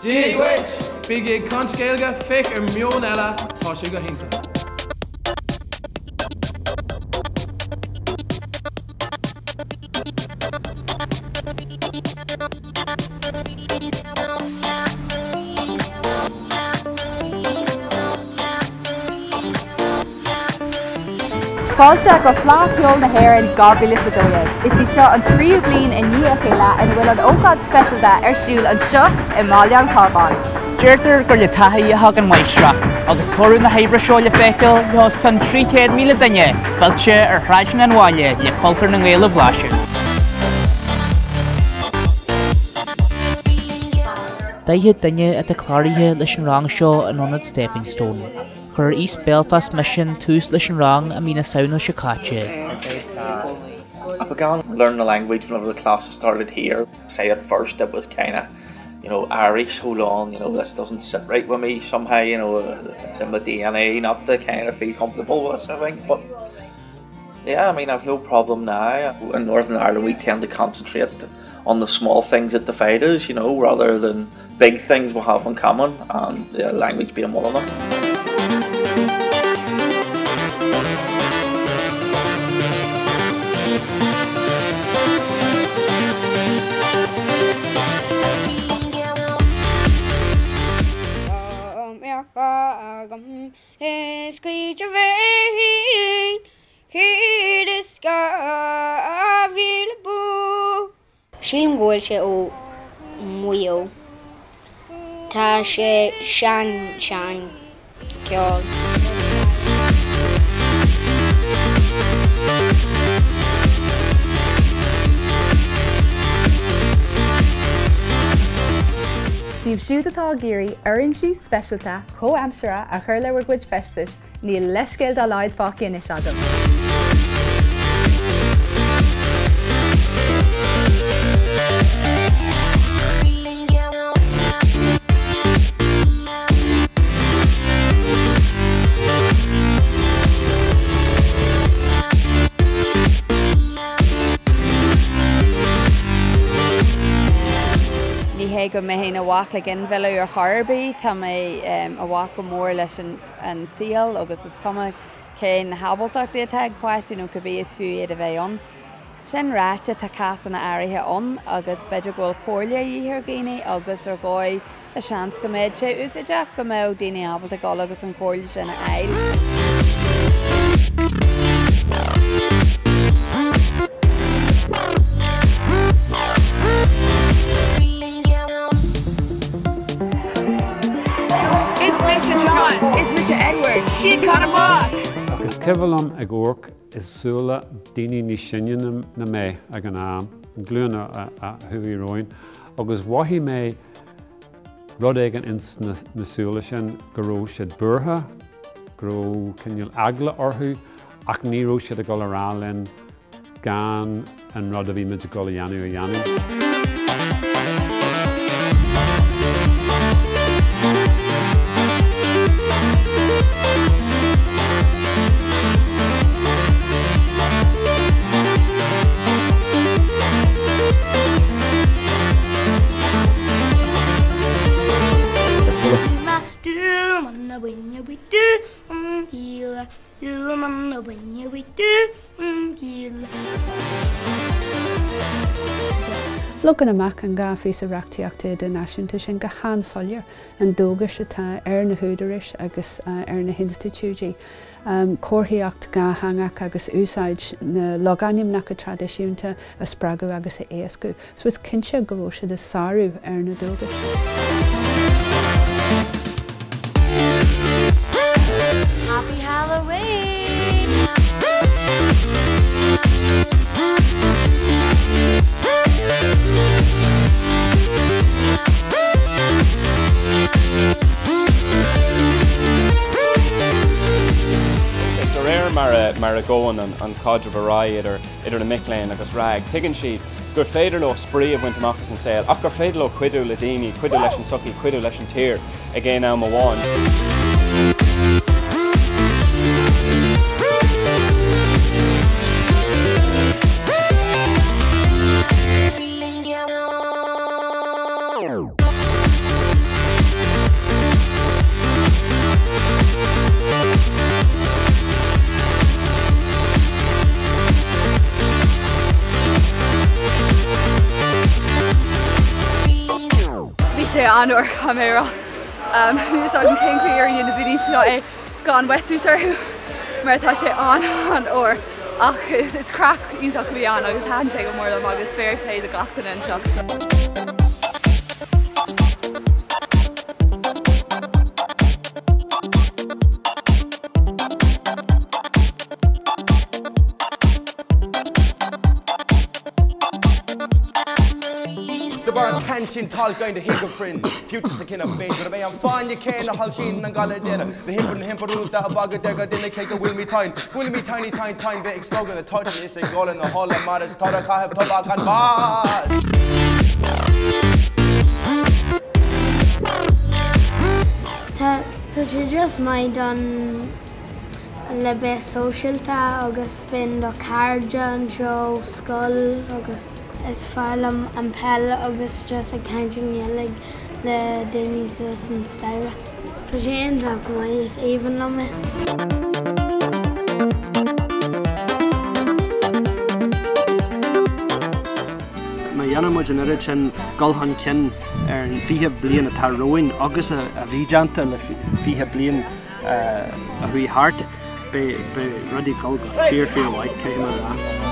Dia dhuit! Bígí ag caint Gaeilge, féach ar Meon Eile, tá sé go hiontach! Fáilte go Fleadh Cheoil na hÉireann 2012. Is í seo an tríú bliain i ndiaidh a chéile ina bhfuil an ócáid speisialta ar siúl anseo i mBaile an Chabháin. Deirtear gur le taithí a thagann máistreacht, agus toradh na hoibre seo le feiceáil le os cionn 300,000 duine fillte ar shráideanna an bhaile le cultúr na nGael a bhlaiseadh. 40 duine atá cláraithe leis an rang seo in ionad Stepping Stone. Chuir East Belfast Mission tús leis an rang i mí na Samhna seo caite. I began learning the language whenever the classes started here. Say at first it was kind of, you know, Irish, hold on, you know, this doesn't sit right with me somehow, you know, it's in my DNA not to kind of feel comfortable with this, I think. But yeah, I mean, I've no problem now. In Northern Ireland, we tend to concentrate on the small things that divide us, you know, rather than big things we have in common, and the language being one of them. Sílim go bhfuil sé ó Mhaigh Eo. Tá sé sean sean ceol. Daoibh siúd atá ag iarraidh oirinsí speisialta chomhaimseartha a chur le bhur gcuid feistis, níl leithscéal dá laghad fágtha anois agam. Ní hé go mbeinn i bhfách le ginmhilleadh ar chor ar bith, tá mé i bhfách go mór leis an saol agus is cuma cén hábaltachtaí atá ag páistí nó cibé is fiú iad a bheith ann. Sin ráite, tá cásanna áirithe ann agus b'fhéidir go bhfuil comhairle a dhíth ar dhaoine agus ar dhóigh Tá seans go mbeadh sé úsáideach go mbeadh daoine ábalta dul agus an chomhairle sin a fháil. Is mise John. Is mise Edward. Síocháin amach! Ach is cuimhin liom ag amharc i súile daoine níos sine ná mé ag an am, an glúin a chuaigh romhainn, Agus mhothaigh mé rud éigin ins na súile sin, go raibh siad buartha, go raibh cineál eagla orthu ach ní raibh siad ag dul a rá linn gan an rud a bhí muid ag dul a dhéanamh a dhéanamh. Leagann amach an dá phíosa reachtaíochta idirnáisiúnta sin go han-soiléir an dualgas atá ar na húdaráis agus ar na hinstitiúidí comharthaíocht dhátheangach agus úsáid na logainmneacha traidisiúnta a spreagadh agus a éascú. So is cinnte go bhfuil siad ag sárú ar na dualgais sin. Happy Halloween! De réir mar a ghabhann an caidreamh ar aghaidh idir na mic léinn agus RnaG, tuigeann siad gur féidir leo spraoi a bhaint amach as an saol ach gur féidir leo cuidiú le daoine, cuidiú leis an tsochaí, cuidiú leis an tír ag aon am amháin. sé an-fhuar caithfidh mé a rá. Níl fhios agam cén chaoi a rinne na daoine seo é gan wetsuit orthu mar tá sé an-an-fhuar ach is craic iontach a bhí ann agus thaitin sé go mór liom agus fair play do gach duine anseo. De bharr an tsean sin tá againn de shíor go cruinn, fiúntas a chinneadh, b'fhéidir gurb é an fáinne céanna a shoilsíonn an galar daonna, na hiompair na himpireachta a bhagadh ar gach duine cé go bhfuilimid tinn, buailimid tiny tine tine bheith ag slogadh na toite is ag goladh na hola mar is toradh caitheamh tobac an bás. Tá tá sé just maith don le bheith sóisialta agus bíonn do chairde anseo ó scoil agus. Is fearr liom an peil agus just ag caint i nGaeilge le daoine suas an staighre. Tá sé iontach maith, is aoibhinn liom é. Má dhéanann muid an oiread sin dul chun cinn ar an 20 bliain atá romhainn agus a bhí déanta le 20 bliain a chuaigh thart, beidh rudaí ag dul go fíor fíor mhaith, caithfidh mé a rá.